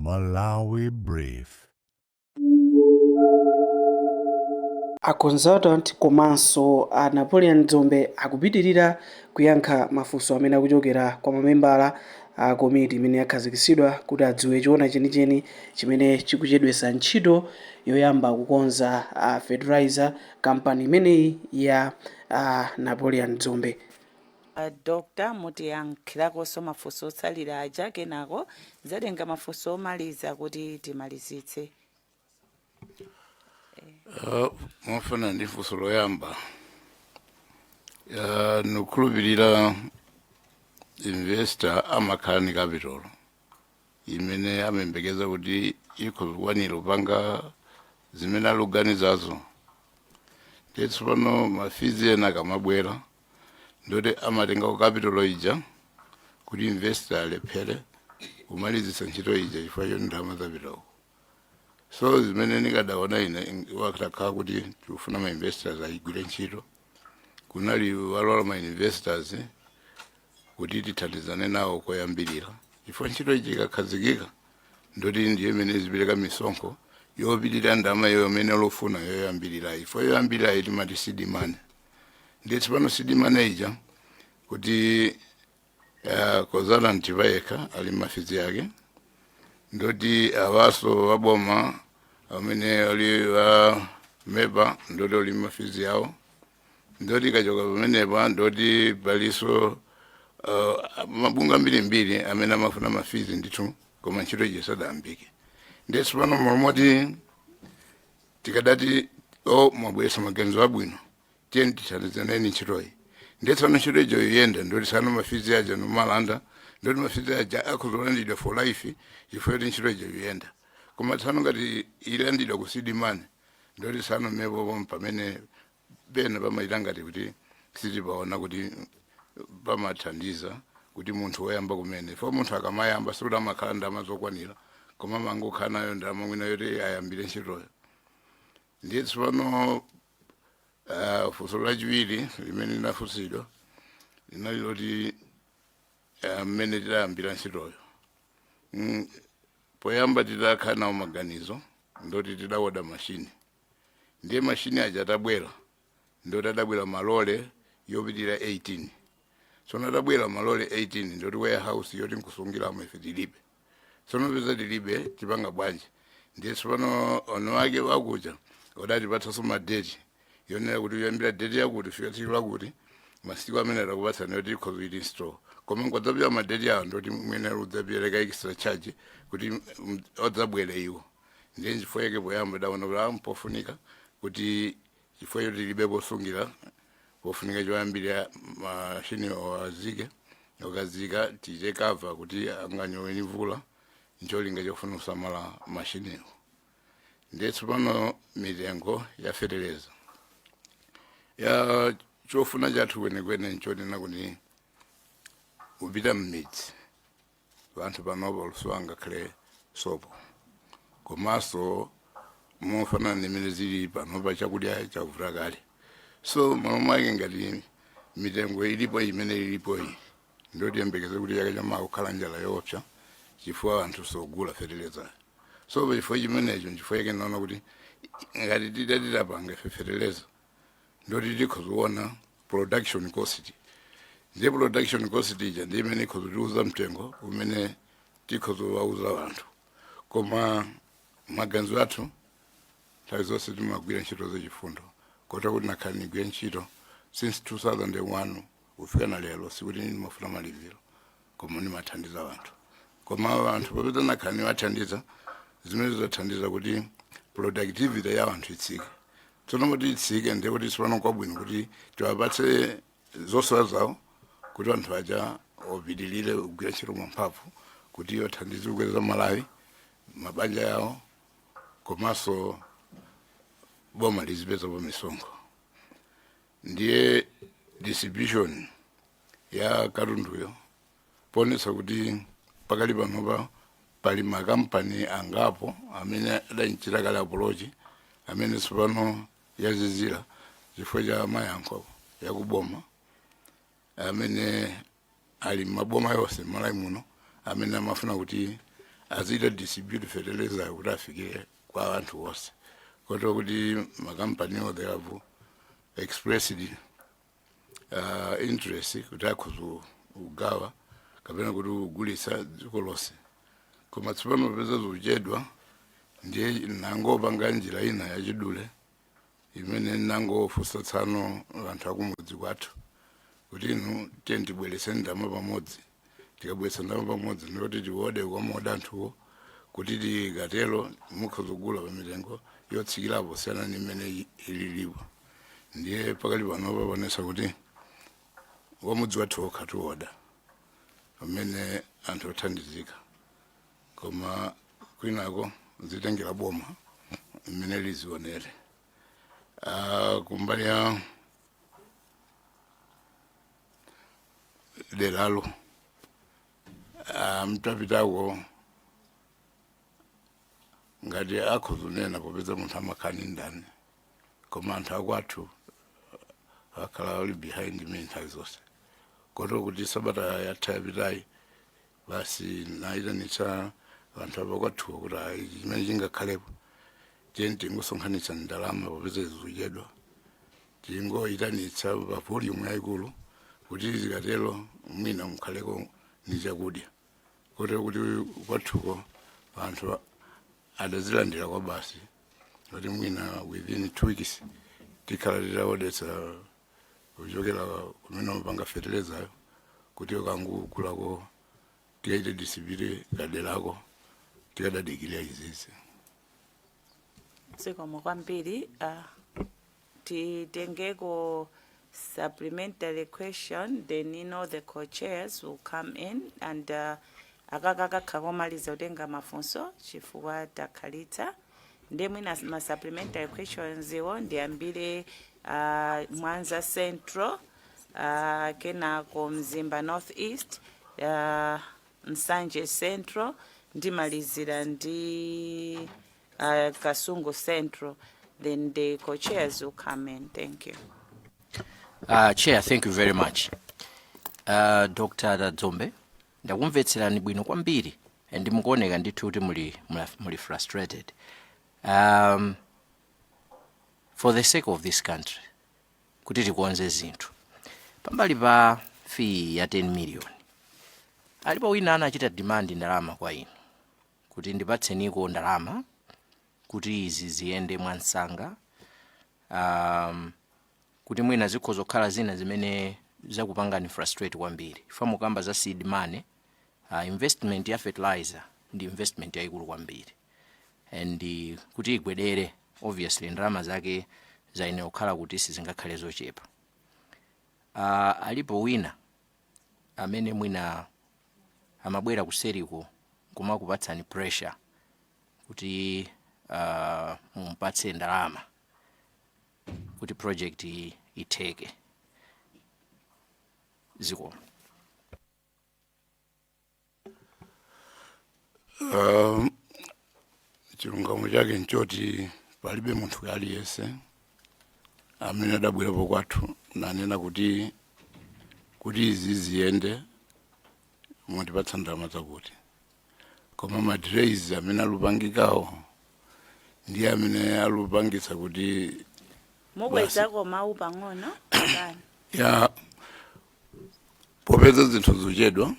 Malawi Brief. A consultant komanso a Napoleon Dzombe akupitirira kuyankha mafunso amene akuchokera kwa mamembala a komiti imene yakhazikitsidwa kuti adziwe choona chenicheni chimene chikuchedwetsa ntchito yoyamba kukonza a fertilizer kampani imeneyi ya a Napoleon Dzombe. Doctor, mutiyankhirakonso mafunso otsalira aja, kenako zatenga mafunso omaliza kuti timalizitse. Mofana ndi funso loyamba, nikukhulupirira investor amakhala ni capital imene amayembekeza kuti ikhoza kukwanira kupanga zimene aluganizazo. Ndiye tsopano ma fees ena akamabwera, ndoti amatenga ku capital ija kuti investor alephere kumalizitsa ntchito ija chifukwa choti ndalama zapitako. So zimene ndikadaona ine, watakhala kuti tikufuna ma investors ayigwire ntchito, kunali walola ma investors kuti tithandizane nawo koyambirira, chifukwa ntchito iji ikakhazikika, ndoti ndiyo imene zipereka misonkho yopitirira ndalama iyo imene lofuna yoyambirira. Chifukwa yoyambirira timati seed money. Ndiye tsopano seed money ija kuti consultant payekha ali ma fees yake, ndoti awaso waboma amene ali wa MEPA, ndoti ali ma fees yawo, ndoti kachoka pamenepa, ndoti paliso mabungwe ambirimbiri amene amafuna ma fees ndithu, koma ntchito iji sadayambike. Ndiye tsopano momoti tikadati o mwabweretsa maganizo abwino, tiyeni tithandizaneni ntchitoyi. Ndiye tsopano ntchito ijo yoyenda, ndoti tsano ma fees aja nomalanda, ndoti ma fees aja akhozolandidwa for life chifukwa choti ntchito ija yoyenda. Koma tsano ngati ilandidwa ku seed money, ndoti tsano mepopo pamene pena pamaita ngati kuti sitipaona kuti pamathandiza kuti munthu woyamba kumene fo munthu akamayamba, sikuti amakhala ndalama zokwanira, koma amangokhala nayo ndalama mwina yoti ayambire ntchitoyo. Ndiye tsopano funso lachiwiri limene linafunsidwa linali loti mmene tidayambira ntchitoyo. Poyamba tidakhala nawo maganizo, ndoti tidawoda mashini. Ndiye mashini aja atabwera, ndoti adabwera malole yopitirira 18. Tsono adabwera malole 18, ndoti warehouse yoti nkusungiramo ife tilibe. Tsono peza tilibe, tipanga bwanji? Ndiye tsopano ono wake wakuja udatipatsanso ma date yonena kuti kuyambira date yakuti fika tsiku lakuti, masiku amene atakupatsani yoti ikhoza kuiti install, koma nkwadzapita ma date awo, ndoti mwene udzapereka extra charge kuti odzabwere iwo. Ndiye nchifukwa yake poyamba daona kuti mpofunika kuti chifukwa choti tilibe posungira, pofunika choyambirira mashini owazike, okazika tiche cover kuti anganyowe ni mvula, ncholinga chofuna kusamala mashiniwo. Ndiye tsopano mitengo ya feteleza ya chofuna chathu kwenekwene nchonena kuti kupita mmidzi, vanthu panopo luso angakhale sopo, komanso mofanana ndimene zili panopa, chakudya chavuta kale. So malo mwake ngati mitengo ilipo imene ilipo iyi, ndotiyembekeze kuti chaka chamawa kukhala njala yoopsa, chifukwa anthu sogula feteleza. So chifukwa chimenecho, nchifukwa chake naona kuti ngati tidatitapanga ife feteleza, ndoti tikhozoona production cost. Ndiye production cost ija ndi imene ikhozotiuza mtengo umene tikhozowauza anthu. Koma maganizo athu, nthawi zonse timagwira ntchito zachifundo, kota kuti nakhala nigwira ntchito since 2001 kufika na lero, sikuti ndimafuna malipiro, koma ndimathandiza anthu. Koma anthu popeza nakhala niwathandiza, zimene zathandiza kuti productivity ya anthu itsike. Tsono kuti itsike, ndiye kuti tsopano kwabwino kuti tiwapatse zosowa zawo, kuti anthu aja opitilire kugwira ntchito mwamphamvu, kuti iyo thandize kukweza Malawi, mabanja yawo, komanso boma lizipezapo misonkho. Ndiye distribution ya katunduyo, ponetsa kuti pakali panopa pali makampani angapo amene adachita kale approach, amene tsopano yazizira chifukwa cha mayankho yakuboma, amene ali maboma yonse Malawi muno, amene amafuna kuti Aziita distribute fertilizer kuti afikire kwa anthu onse, kotero kuti makampaniwo, they have expressed interest kuti akhoza kugawa kapena kuti kugulitsa dziko lonse. Koma tsopano popeza zikuchedwa, ndiye nangopanga njira ina yachidule imene nangofunsa tsano anthu akumudzi kwathu kuti inu, tiye tibweretse ndalama pamodzi. Tikabweretsa ndalama pamodzi, ndikuti tiode kumaoda anthuwo, kuti tikatero mukhoza kugula pa mitengo yotsikirapo siyana ndi imene ililipo. Ndiye pakali pano paonesa kuti wamudzi wathu wokha tiwoda pamene anthu othandizika, koma kwinako zitengera boma imene lizionere. Kumbali ya deralo, mtapitako ngati akhozunena, popeza munthu amakhala ndi ndani, koma anthu akwathu akhala ali behind me nthawi zonse, kotero kuti sabata yatha yapitayi basi nayitanitsa anthu apakwathuwo kuti ayi, chimene chingakhalepo, tiye tingosonkhanitsa ndalama popeza zikuchedwa, tingoyitanitsa pa volume yayikulu kuti zikatero mwina mukhaleko ndi chakudya, kotero kuti kwathuko anthu adazilandira kwa basi, kuti mwina within 2 weeks tikhala titaodetsa kuchokera kumene mapanga fertilizer, kuti ukangugulako tikaite distribute kaderako tikadadikirira izizi. Zikomo kwambiri. Titengeko supplementary question, then the co-chairs will come in and akakakakha komaliza kutenga mafunso chifukwa takhalitsa. Ndiye mwina ma supplementary questions iwo ndiyambire Mwanza Central, kenako Mzimba North East, Nsanje Central, ndimalizira ndi Kasungu Central, then the co-chairs will come in. Thank you. Chair, thank you very much. Dr. Dzombe, ndakumvetserani bwino kwambiri and mukuoneka ndithu kuti muli frustrated. For the sake of this country, kuti tikonze zinthu, pambali pa fee ya 10 million, alipo wina anachita demand ndalama kwa inu kuti ndipatseniko ndalama kuti izi ziyende mwansanga, kuti mwina zikhoza kukhala zina zimene zakupangani frustrate kwambiri? Fa mukamba za seed money, investment ya fertilizer ndi investment yayikulu kwambiri and kuti igwedere, obviously ndalama zake zayenera kukhala kuti sizingakhale zochepa. Alipo wina amene mwina amabwera kuseriko kumakupatsani pressure kuti mumpatse ndalama kuti project iyi itheke? Zikomo. Chilungamo chake nchoti palibe munthu aliyense amene adabwerapo kwathu nanena kuti izi ziyende mutipatsa ndalama zakuti, koma ma delays amene alupangikawo ndiye amene alupangitsa kuti Mukwezako mawu pang'ono kani. Ya, popeza zinthu zochedwa,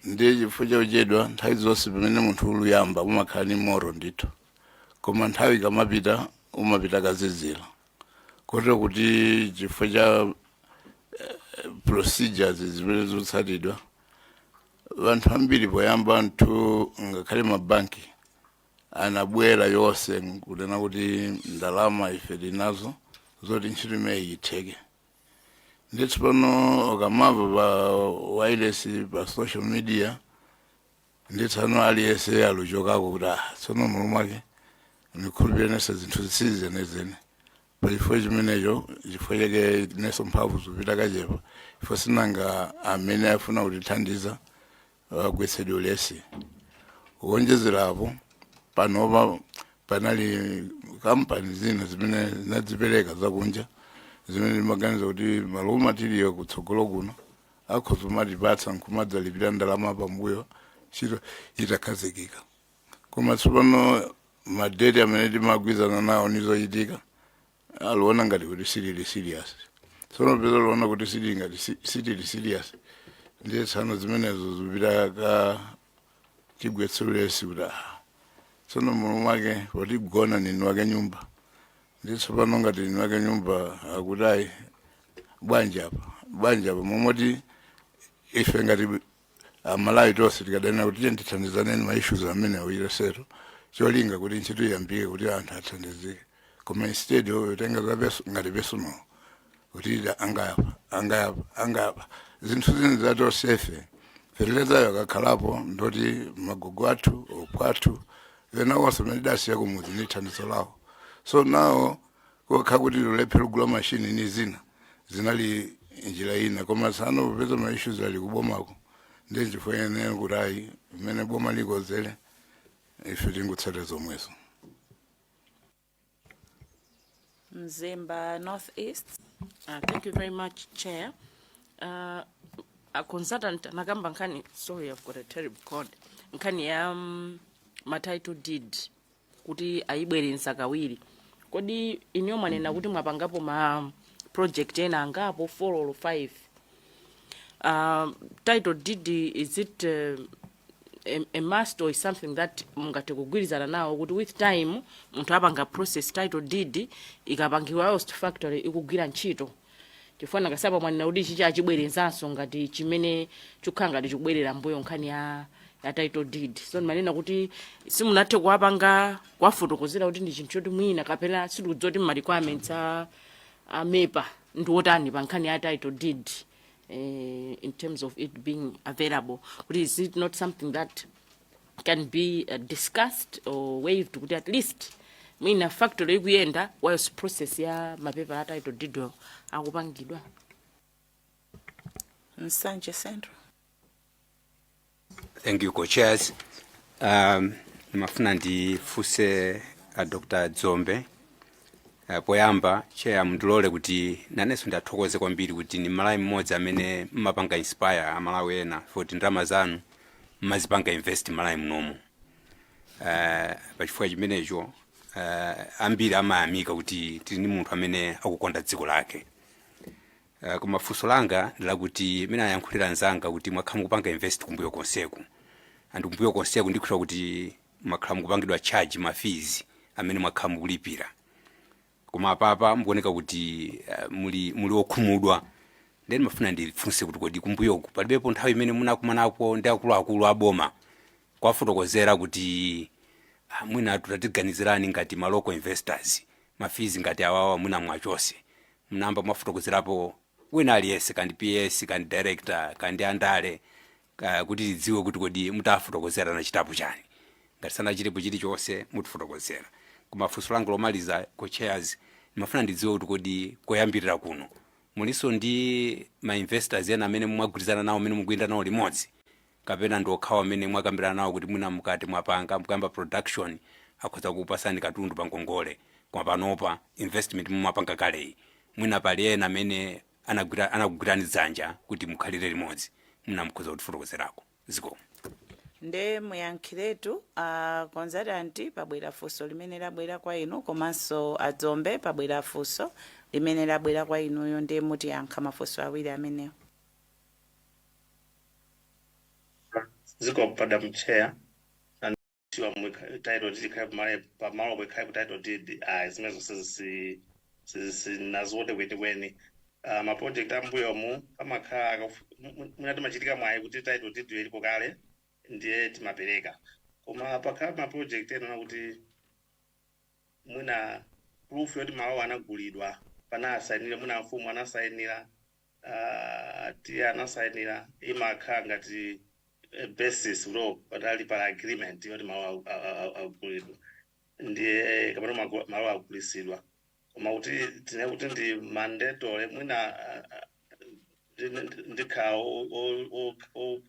ndiye chifukwa chakuchedwa, nthawi zonse pamene munthu uluyamba umakhala ni moto ndithu, koma nthawi ikamapita umapita kazizira, kotero kuti chifukwa cha procedures zimene zikutsatidwa, vanthu ambiri poyamba nthu ngakhale mabanki anabwera yonse kunena kuti ndalama ife tinazo zoti ntchito imeneyi itheke. Ndi tsopano ukamamva pa wireless, pa social media, ndi tsano aliyense aluchokako kuti ah, tsono mulo mwake nikhulupirira nese zinthu zisizenezene. Pachifukwa chimenecho, chifukwa chake neso mphamvu zipita kachepa, chifukwa sinanga amene afuna kutithandiza agwetsedwe ulesi. Kuonjezerapo, panopa panali kampani zina zimene zinadzipereka zakunja zimene zimaganiza kuti ma raw material kutsogolo kuno akhoza kumatipatsa nkumadzalipira ndalama pambuyo. Ntchito itakhazikika, koma tsopano ma date amene timagwizana nawo nizochitika aliona ngati kuti silili serious. Tsono peza liona kuti sili ngati sitili serious, ndiye tsano zimenezo zipita ka tigwetseresi kuti ah, tsono mulo mwake potigona nini wake nyumba. Ndiye tsopano ngati nini wake nyumba akuti ayi, bwanji apa, bwanji apa, momoti ife ngati Amalawi tonse tikadanena kuti tiye tithandizaneni ma issues amene awira settle, cholinga kuti ntchito iyambike, kuti anthu athandizike, koma instead yotenga za ngati personal kuti ida angayapa, angayapa, angayapa zinthu zine zatosefe. Fertilizer akakhalapo ndoti magogo athu, okwathu ena onse amene tidasiya kumudzi ndi thandizo lawo. So nawo kokha kuti lulephera kugula mashini ni zina zinali njira ina, koma tsano popeza ma issues ali kubomako, ndiye chifukwa yenera kuti ayi, mmene boma likozere ife tingutsata zomwezo. Mzimba North East. Thank you very much, Chair. A consultant anakamba nkhani, sorry, I've got a terrible cold. Nkhani ya ma title deed kuti ayibwerenza kawiri. Kodi inuyo mwanena kuti mwapangapo ma project ena angapo 4 or 5. Title deed, is it a must or is something that mungathe kugwirizana nawo kuti with time munthu apanga process title deed ikapangiwa whilst factory ikugwira ntchito? Chifukwa nakasapa mwanena kuti ichi achibwerenzanso ngati chimene chikukhala ngati chikubwerera mbuyo, nkhani ya title deed. So ndimanena kuti simunathe kuwapanga, kuwafotokozera kuti ndi chinthu choti mwina kapena sitikudziwa kuti ma requirements a MEPA ndi otani pa nkhani ya title deed, in terms of it being available, kuti is it not something that can be discussed or waived, kuti at least mwina factory ikuyenda whilst process ya mapepa a title deed akupangidwa? Nsanje Central. Thank you, co-chairs. Mafuna ndifunse a Dr. Dzombe. Poyamba, chair, mundilole kuti nanenso ndathokoze kwambiri kuti ni Malawi mmodzi amene mmapanga inspire Amalawi ena kuti ndalama zanu mmazipanga invest Malawi munomu. Pachifukwa chimenecho ambiri amayamika kuti tili ndi munthu amene akukonda dziko lake. Koma funso langa ndilakuti mene ayankhulira anzanga kuti mwakhala mukupanga invest kumbuyo konseku, and kumbuyo konseku ndikhulupirira kuti mwakhala mukupangidwa charge ma fees amene mwakhala mukulipira, koma apapa mukuoneka kuti muli okhumudwa. Then mafuna ndifunse kuti kodi kumbuyoku palibepo nthawi imene munakumanapo ndi akuluakulu aboma kwafotokozera kuti ah, mwina tatiganizirani ngati ma local investors, ma fees ngati awawa mwina mwachose? Mnamba mwafotokozerapo wina aliyense, kandi PS, kandi director, kandi andale, kuti tidziwe kuti kodi mutafotokozera anachitapo chani? Ngati sanachitepo chilichonse, mutifotokozera. Koma funso langa lomaliza, co-chairs, ndimafuna ndidziwe kuti kodi koyambirira kuno mulinso ndi ma investors ena amene mwagwirizana nawo, amene mukuyenda nawo limodzi, kapena ndi okhawo amene mwakambirana nawo kuti mwina mukati mwapanga, mukuyamba production, akhoza kukupasani katundu pa ngongole? Koma panopa investment mumapanga kaleyi, mwina pali ena amene anakugwirani dzanja kuti mukhalire limodzi? Mwina mukhoza kutifotokozerako. Zikomo. Nde muyankhiretu, consultant, pabwera funso limene labwera kwa inu, komanso Adzombe, pabwera funso limene labwera kwa inuyo. Nde mutiyankha mafunso awiri amenewo. Zikomo, Madam Chair. Andiwa title deed ikhale pamalo ikhale ku title deed, ayi, zimene zonse sinazione kwenikweni. Ma project ambuyomu amakhala mwina timachitika mwayi kuti title deed ilipo kale, ndiye timapereka. Koma pakhala ma project ena kuti mwina proof yoti malo anagulidwa panasayinira, mwina mfumu anasayinira, tiye anasayinira, imakhala ngati basis kuti patali pa agreement yoti malo agulidwa, ndiye kapena malo agulisidwa. Koma kuti tine kuti ndi mandatory, mwina ndikhala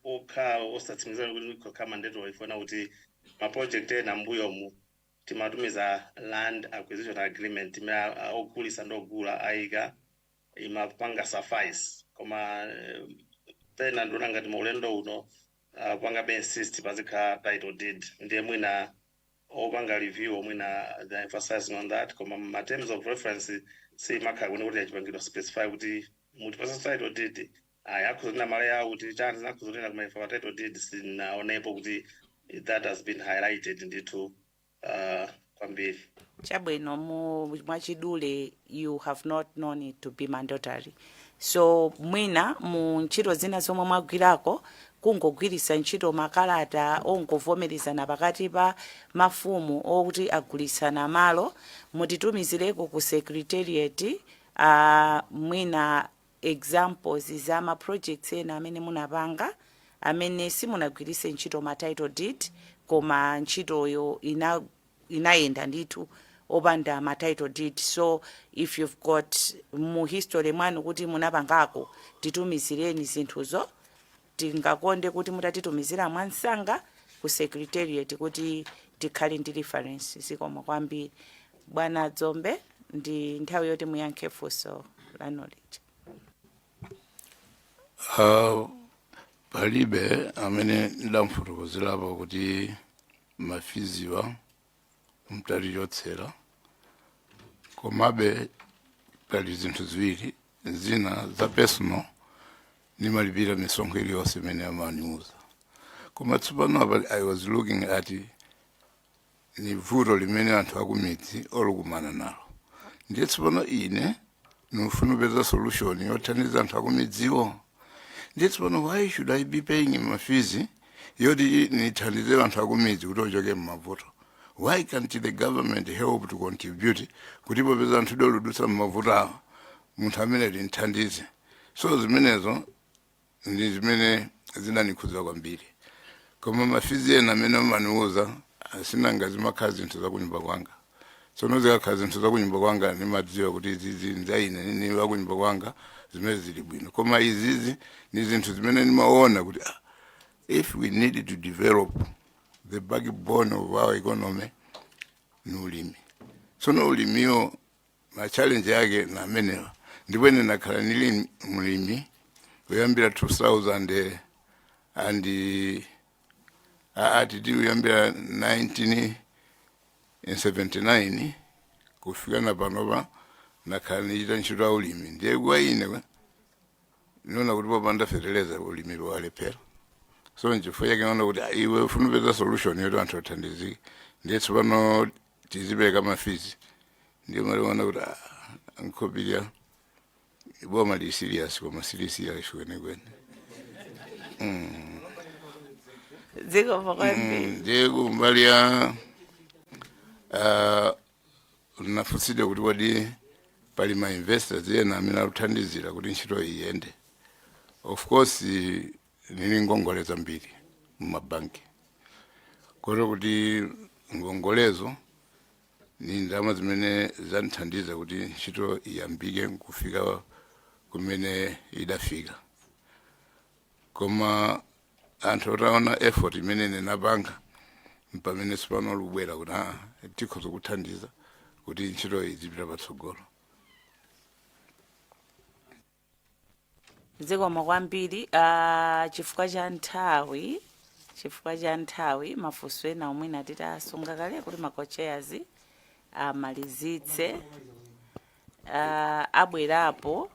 okhala osatsimikizana kuti ndikhala mandatory, ifuna kuti ma project ena mbuyomu timatumiza land acquisition agreement imene ogulisa ndi ogula ayika, imapanga suffice. Koma pena ndiona ngati maulendo uno Pangabe insist pazikhala title deed, ndiye mwina opanga review mwina they are emphasizing on that, koma ma terms of reference simakhala kuno kuti yachipangidwa specify kuti mutipasa title deed. Ayi, akhuzonena mala yawo kuti chani zinakhuzonena, koma ife pa title deed sinaonepo kuti that has been highlighted ndithu kwambiri. Chabwino, mu mwachidule, you have not known it to be mandatory. So mwina mu ntchito zina zomwe mwagwirako, kungogwiritsa ntchito makalata ongovomerezana pakati pa mafumu okuti agulitsana malo, mutitumizireko ku secretariat mwina examples za ma projects ena amene munapanga amene simunagwiritse ntchito ma title deed, koma ntchitoyo inayenda ndithu opanda ma title deed. So if you've got mu history mwanu kuti munapangako, titumizireni zinthuzo. Tingakonde kuti mutatitumizira mwansanga ku secretariat kuti tikhale ndi reference. Zikomo kwambiri, bwana Dzombe. Ndi nthawi yoti muyankhe funso la knowledge. Palibe amene ndamfotokozerapo kuti ma feeswa mtalichotsera, komabe pali zinthu ziwiri zina za personal. Nimalipira misonkho iliyonse imene amaniuza, koma tsopano apa I was looking at ni vuto limene anthu akumidzi olukumana nalo. Ndiye tsopano ine nifuna kupeza solution yothandiza anthu akumidziwo. Ndiye tsopano why should I be paying ma fees yoti nithandize anthu akumidzi kuti ochoke mmavuto? Why can't the government help to contribute kuti popeza anthu doludutsa mmavuto awo, munthu amene tinthandize? So zimenezo ndi zimene zinanikhudza kwambiri. Koma ma fees ena amene amaniuza asinanga zimakhala zinthu zakunyumba kwanga. Tsono zikakhala zinthu zakunyumba kwanga, nimadziwa kuti izizi nzaine, nini wakunyumba kwanga, zimene zili bwino. Koma izizi ni zinthu zimene nimaona kuti if we need to develop the backbone of our economy ni ulimi. Tsono ulimiyo ma challenge yake na amenewa. Ndipo ine nakhala nili mlimi kuyambira 2000 and atiti kuyambira 1979 kufika na panopa, nakhala nichita ntchito ya ulimi. Ndiye kwa ine niona kuti popanda feteleza ulimi walephera. So nchifukwa chake naona kuti iwe ufuna upeza solution yoti anthu athandizike, ndiye tsopano tizipereka ma fees. Ndiye maliona kuti nkhopilya boma li serious, koma sili serious kwenekwene. Zikomo kwambiri. Ndiye kumbali ya nafunsidwe kuti kodi pali ma investors ena amene akuthandizira kuti ntchito iyende? Of course, nili ngongole zambiri mumabanki, kotero kuti ngongolezo ni ndalama zimene zandithandiza kuti ntchito iyambike nkufika kumene idafika. Koma anthu otaona effort imene ninapanga, mpamene tsopano lubwera kuti tikhoza kuthandiza kuti ntchito iyi izipita patsogolo. Zikomo kwambiri. Chifukwa cha nthawi, mafunso ena omwe titasunga kale kuti ma co-chairs amalizitse, abwerapo.